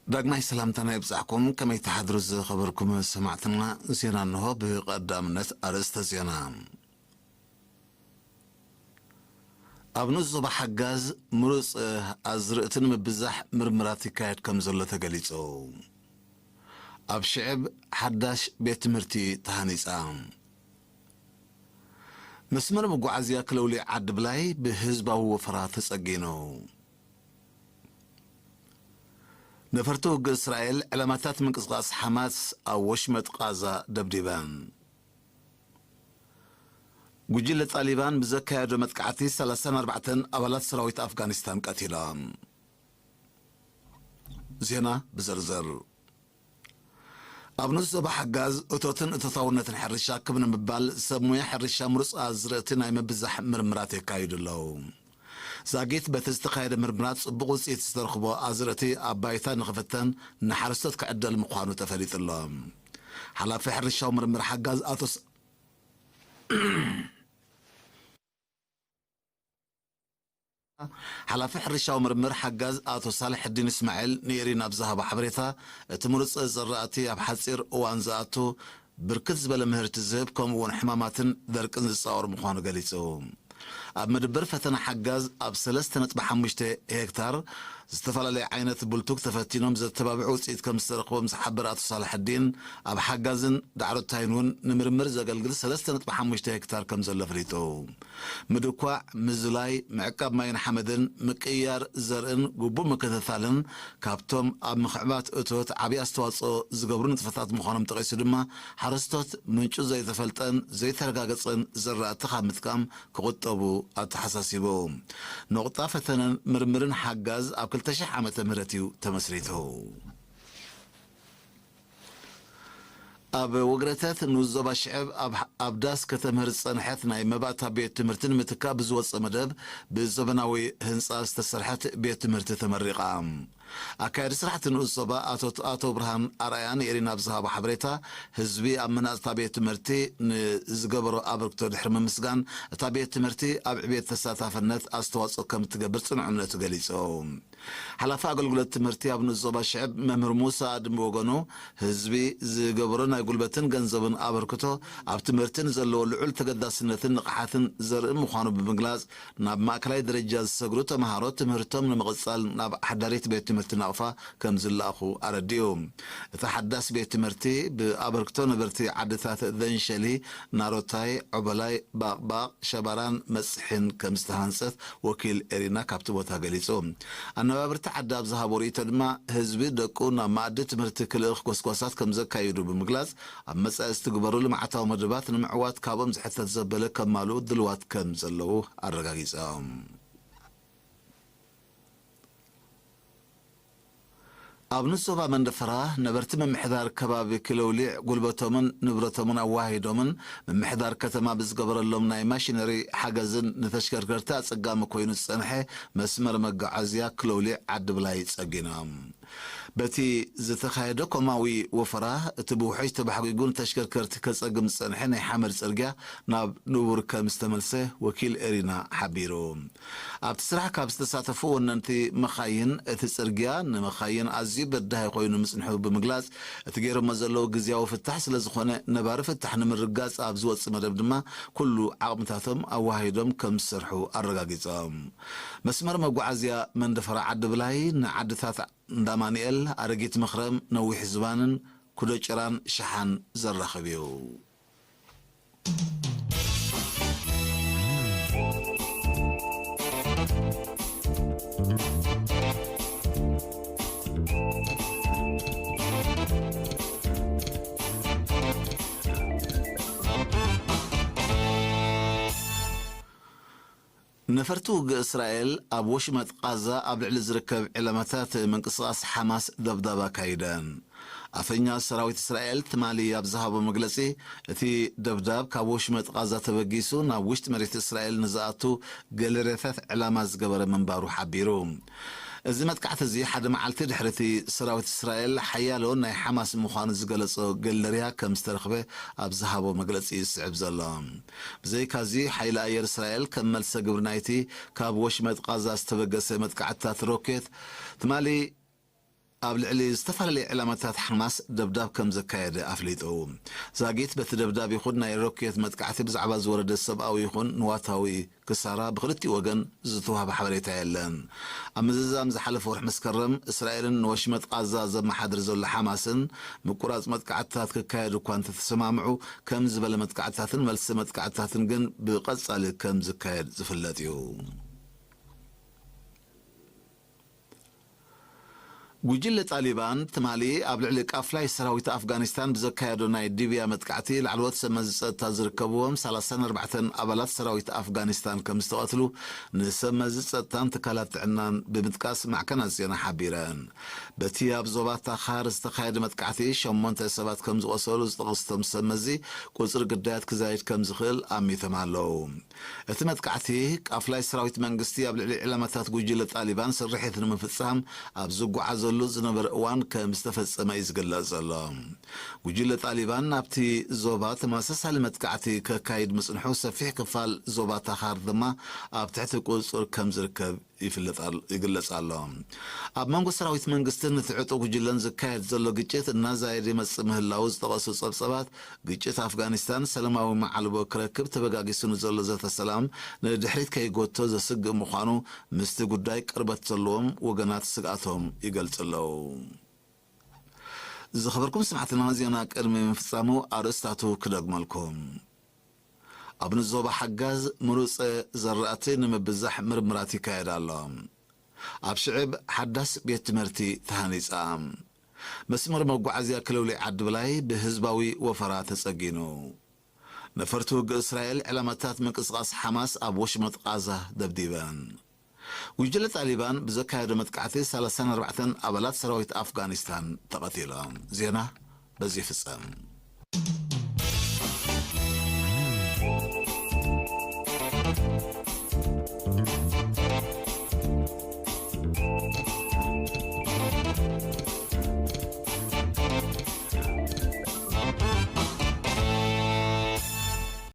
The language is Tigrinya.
ዳግማይ ሰላምታና ይብጻሕኩም። ከመይ ትሓድሩ ዝኸበርኩም ሰማዕትና? ዜና እንሆ። ብቐዳምነት ኣርእስተ ዜና። ኣብ ንኡስ ዞባ ሓጋዝ ምሩጽ ኣዝርእቲ ንምብዛሕ ምርምራት ይካየድ ከም ዘሎ ተገሊጹ። ኣብ ሽዕብ ሓዳሽ ቤት ትምህርቲ ተሃኒጻ። መስመር መጓዓዝያ ክለውሊ ዓዲ ብላይ ብህዝባዊ ወፈራ ተጸጊኑ። ነፈርቲ ውግእ እስራኤል ዕላማታት ምንቅስቓስ ሓማስ ኣብ ወሽመጥ ቃዛ ደብዲበን። ጉጅለ ጣሊባን ብዘካየዶ መጥቃዕቲ ሰላሳን ኣርባዕተን ኣባላት ሰራዊት ኣፍጋኒስታን ቀቲሎም። ዜና ብዝርዝር። ኣብ ንኡስ ዞባ ሓጋዝ እቶትን እቶታውነትን ሕርሻ ክብ ንምባል ሰብ ሙያ ሕርሻ ምሩፅ ኣዝርእቲ ናይ ምብዛሕ ምርምራት የካይዱ ኣለዉ። ዛጊት በቲ ዝተኻየደ ምርምራት ጽቡቕ ውፅኢት ዝተረኽቦ ኣዝርእቲ ኣብ ባይታ ንኽፍተን ንሓረስቶት ክዕደል ምዃኑ ተፈሊጡ ኣሎ። ሓላፊ ሕርሻዊ ምርምር ሓጋዝ ኣቶ ስ-፣ ሓላፊ ሕርሻዊ ምርምር ሓጋዝ ኣቶ ሳልሕዲን እስማዒል ንኤሪና ኣብ ዝሃቦ ሓበሬታ፣ እቲ ምሩፅ ዘራእቲ ኣብ ሓፂር እዋን ዝኣቱ ብርክት ዝበለ ምህርቲ ዝህብ፣ ከምኡ እውን ሕማማትን ደርቅን ዝፃወር ምዃኑ ገሊፁ። ኣብ መደበር ፈተና ሓጋዝ ኣብ ሰለስተ ነጥቢ ሓሙሽተ ሄክታር ዝተፈላለዩ ዓይነት ብልቱግ ተፈቲኖም ዘተባብዑ ውፅኢት ከም ዝተረኽቦም ዝሓበረ ኣቶ ሳልሕዲን፣ ኣብ ሓጋዝን ዳዕሮታይን እውን ንምርምር ዘገልግል ሰለስተ ነጥቢ ሓሙሽተ ሄክታር ከም ዘሎ ኣፍሊጡ። ምድኳዕ፣ ምዝላይ፣ ምዕቃብ ማይን ሓመድን፣ ምቅይያር ዘርእን ግቡእ ምክትታልን ካብቶም ኣብ ምኽዕባት እቶት ዓብዪ ኣስተዋፅኦ ዝገብሩ ንጥፈታት ምዃኖም ጠቒሱ ድማ፣ ሓረስቶት ምንጩ ዘይተፈልጠን ዘይተረጋገፀን ዘራእቲ ካብ ምጥቃም ክቑጠቡ ኣተሓሳሲቡ። ነቑጣ ፈተነን ምርምርን ሓጋዝ ኣብ ክልተ ሺሕ ዓመተ ምህረት እዩ ተመስሪቱ። ኣብ ወግረተት ንኡስ ዞባ ሽዕብ ኣብ፣ ኣብ ዳስ ከተምህር ዝጸንሐት ናይ መባእታ ቤት ትምህርቲ ንምትካእ ብዝወጸ መደብ ብዘበናዊ ህንጻ ዝተሰርሐት ቤት ትምህርቲ ተመሪቓ። ኣካያዲ ስራሕቲ ንኡስ ዞባ ኣቶ፣ ኣቶ ብርሃን ኣርኣያ ንኤሪና ኣብ ዝሃቦ ሓበሬታ፣ ህዝቢ ኣብ መናጽታ ቤት ትምህርቲ ንዝገበሮ ኣበርክቶ ድሕሪ ምምስጋን፣ እታ ቤት ትምህርቲ ኣብ ዕቤት ተሳታፍነት ኣስተዋጽኦ ከም እትገብር ጽኑዕ እምነቱ ገሊጹ። ሓላፊ ኣገልግሎት ትምህርቲ ኣብ ንኡስ ዞባ ሽዕብ መምህር ሙሳ ኣድም ብወገኑ፣ ህዝቢ ዝገበሮ ናይ ጉልበትን ገንዘብን ኣበርክቶ ኣብ ትምህርቲ ንዘለዎ ልዑል ተገዳስነትን ንቕሓትን ዘርኢ ምዃኑ ብምግላጽ፣ ናብ ማእከላይ ደረጃ ዝሰግሩ ተምሃሮ ትምህርቶም ንምቕጻል ናብ ሓዳሪት ቤት ትምህርቲ ናቕፋ ከም ዝለኣኹ ኣረዲኡ። እታ ሓዳስ ቤት ትምህርቲ ብኣበርክቶ ነበርቲ ዓድታት ደንሸሊ፣ ናሮታይ፣ ዖበላይ፣ ባቕባቕ፣ ሸባራን መጽሕን ከም ዝተሃንጸት ወኪል ኤሪና ካብቲ ቦታ ገሊጹ። ኣነባብርቲ ዓዲ ኣብ ዝሃቦ ርእይቶ ድማ፣ ህዝቢ ደቁ ናብ መኣዲ ትምህርቲ ክልእኽ ጎስጓሳት ከም ዘካይዱ ብምግላጽ፣ ኣብ መጻኢ ዝትግበሩ ልምዓታዊ መደባት ንምዕዋት ካብኦም ዝሕተት ዘበለ ከማልኡ ድልዋት ከም ዘለዉ ኣረጋጊጾም። ኣብ ንኡስ ዞባ መንደፈራ ነበርቲ ምምሕዳር ከባቢ ክለውሊዕ ጉልበቶምን ንብረቶምን ኣዋሂዶምን ምምሕዳር ከተማ ብዝገበረሎም ናይ ማሽነሪ ሓገዝን ንተሽከርከርቲ ኣጸጋሚ ኮይኑ ዝጸንሐ መስመር መጓዓዝያ ክለውሊዕ ዓዲ ብላይ ጸጊኖም። በቲ ዝተኻየደ ኮማዊ ወፈራ፣ እቲ ብውሑጅ ተባሕጒጉ ንተሽከርከርቲ ከጸግም ዝጸንሐ ናይ ሓመድ ጽርግያ ናብ ንቡር ከም ዝተመልሰ ወኪል ኤሪና ሓቢሩ። ኣብቲ ስራሕ ካብ ዝተሳተፉ ወነንቲ መኻይን፣ እቲ ጽርግያ ንመኻይን ኣዝዩ በዳሂ ኮይኑ ምጽንሑ ብምግላጽ፣ እቲ ገይሮሞ ዘለዉ ግዝያዊ ፍታሕ ስለ ዝኾነ፣ ነባሪ ፍታሕ ንምርጋጽ ኣብ ዝወጽእ መደብ ድማ ኩሉ ዓቕምታቶም ኣዋሂዶም ከም ዝሰርሑ ኣረጋጊጾም። መስመር መጓዓዝያ መንደፈራ ዓዲ ብላይ ንዓድታት እንዳ ማንኤል፣ ኣረጊት መኽረም፣ ነዊሕ ዝባንን ኩዶ ጭራን ሸሓን ዘራኽብ እዩ። ነፈርቲ ውግእ እስራኤል ኣብ ወሽመጥ ቃዛ ኣብ ልዕሊ ዝርከብ ዕላማታት ምንቅስቓስ ሓማስ ደብዳብ ኣካይደን። ኣፈኛ ሰራዊት እስራኤል ትማሊ ኣብ ዝሃቦ መግለጺ፣ እቲ ደብዳብ ካብ ወሽመጥ ቃዛ ተበጊሱ ናብ ውሽጢ መሬት እስራኤል ንዝኣቱ ገለርያታት ዕላማ ዝገበረ ምንባሩ ሓቢሩ። እዚ መጥቃዕቲ እዚ ሓደ መዓልቲ ድሕሪ እቲ ሰራዊት እስራኤል ሓያሎ ናይ ሓማስ ምዃኑ ዝገለጾ ገለርያ ከም ዝተረኽበ ኣብ ዝሃቦ መግለጺ እዩ ዝስዕብ ዘሎ። ብዘይካዚ፣ ሓይሊ ኣየር እስራኤል ከም መልሰ ግብሪ ናይቲ ካብ ወሽመጥ ቃዛ ዝተበገሰ መጥቃዕትታት ሮኬት፣ ትማሊ ኣብ ልዕሊ ዝተፈላለዩ ዕላማታት ሓማስ ደብዳብ ከም ዘካየደ ኣፍሊጡ። ዛጊት በቲ ደብዳብ ይኹን ናይ ሮኬት መጥቃዕቲ ብዛዕባ ዝወረደ ሰብኣዊ ይኹን ንዋታዊ ክሳራ ብክልቲኡ ወገን ዝተዋህበ ሓበሬታ የለን። ኣብ ምዝዛም ዝሓለፈ ወርሒ መስከረም፣ እስራኤልን ንወሽመጥ ቃዛ ዘመሓድር ዘሎ ሓማስን ምቁራጽ መጥቃዕትታት ክካየድ እኳ እንተተሰማምዑ፣ ከም ዝበለ መጥቃዕትታትን መልሲ መጥቃዕትታትን ግን ብቐጻሊ ከም ዝካየድ ዝፍለጥ እዩ። ጉጅለ ጣሊባን ትማሊ ኣብ ልዕሊ ቃፍላይ ሰራዊት ኣፍጋኒስታን ብዘካየዶ ናይ ዲብያ መጥቃዕቲ፣ ላዕለዎት ሰመዚ ጸጥታ ዝርከብዎም ሰላሳን ኣርባዕተን ኣባላት ሰራዊት ኣፍጋኒስታን ከም ዝተቐትሉ ንሰመዚ ጸጥታን ትካላት ጥዕናን ብምጥቃስ ማዕከናት ዜና ሓቢረን። በቲ ኣብ ዞባ ታኻር ዝተኻየደ መጥቃዕቲ ሸሞንተ ሰባት ከም ዝቖሰሉ ዝጠቐሱ እቶም ሰመዚ፣ ቁጽሪ ግዳያት ክዛይድ ከም ዝኽእል ኣሚቶም ኣለዉ። እቲ መጥቃዕቲ፣ ቃፍላይ ሰራዊት መንግስቲ ኣብ ልዕሊ ዕላማታት ጉጅለ ጣሊባን ስርሒት ንምፍጻም ኣብ ዝጓዓዘሉ ዝነበረ እዋን ከም ዝተፈጸመ እዩ ዝግለጽ ዘሎ። ጉጅለ ጣሊባን ኣብቲ ዞባ ተመሳሳሊ መጥቃዕቲ ከካይድ ምጽንሑ፣ ሰፊሕ ክፋል ዞባ ታኻር ድማ ኣብ ትሕቲ ቁጽጽር ከም ዝርከብ ይፍለጥ ኣሎ፣ ይግለጽ ኣሎ። ኣብ መንጎ ሰራዊት መንግስትን እቲ ዕጡቕ ጉጅለን ዝካየድ ዘሎ ግጭት እናዛየደ ይመጽእ ምህላዉ ዝጠቐሱ ጸብጸባት፣ ግጭት ኣፍጋኒስታን ሰላማዊ መዓልቦ ክረክብ ተበጋጊሱ ንዘሎ ዘተ ሰላም ንድሕሪት ከይጎቶ ዘስግእ ምዃኑ ምስቲ ጉዳይ ቅርበት ዘለዎም ወገናት ስግኣቶም ይገልጹ ኣለዉ። ዝኸበርኩም ሰማዕትና፣ ዜና ቅድሚ ምፍጻሙ ኣርእስታቱ ክደግመልኩም። ኣብ ንዞባ ሓጋዝ ምሩጸ ዘራእቲ ንምብዛሕ ምርምራት ይካየድ ኣሎ። ኣብ ሽዕብ ሓዳስ ቤት ትምህርቲ ተሃኒጻ። መስመር መጓዓዝያ ክልውሊ ዓዲ ብላይ ብህዝባዊ ወፈራ ተጸጊኑ። ነፈርቲ ውግእ እስራኤል ዕላማታት ምንቅስቓስ ሓማስ ኣብ ወሽመጥ ቃዛ ደብዲበን። ጉጅለ ጣሊባን ብዘካየዶ መጥቃዕቲ ሰላሳን ኣርባዕተን ኣባላት ሰራዊት ኣፍጋኒስታን ተቐቲሎም። ዜና በዚ ይፍጸም።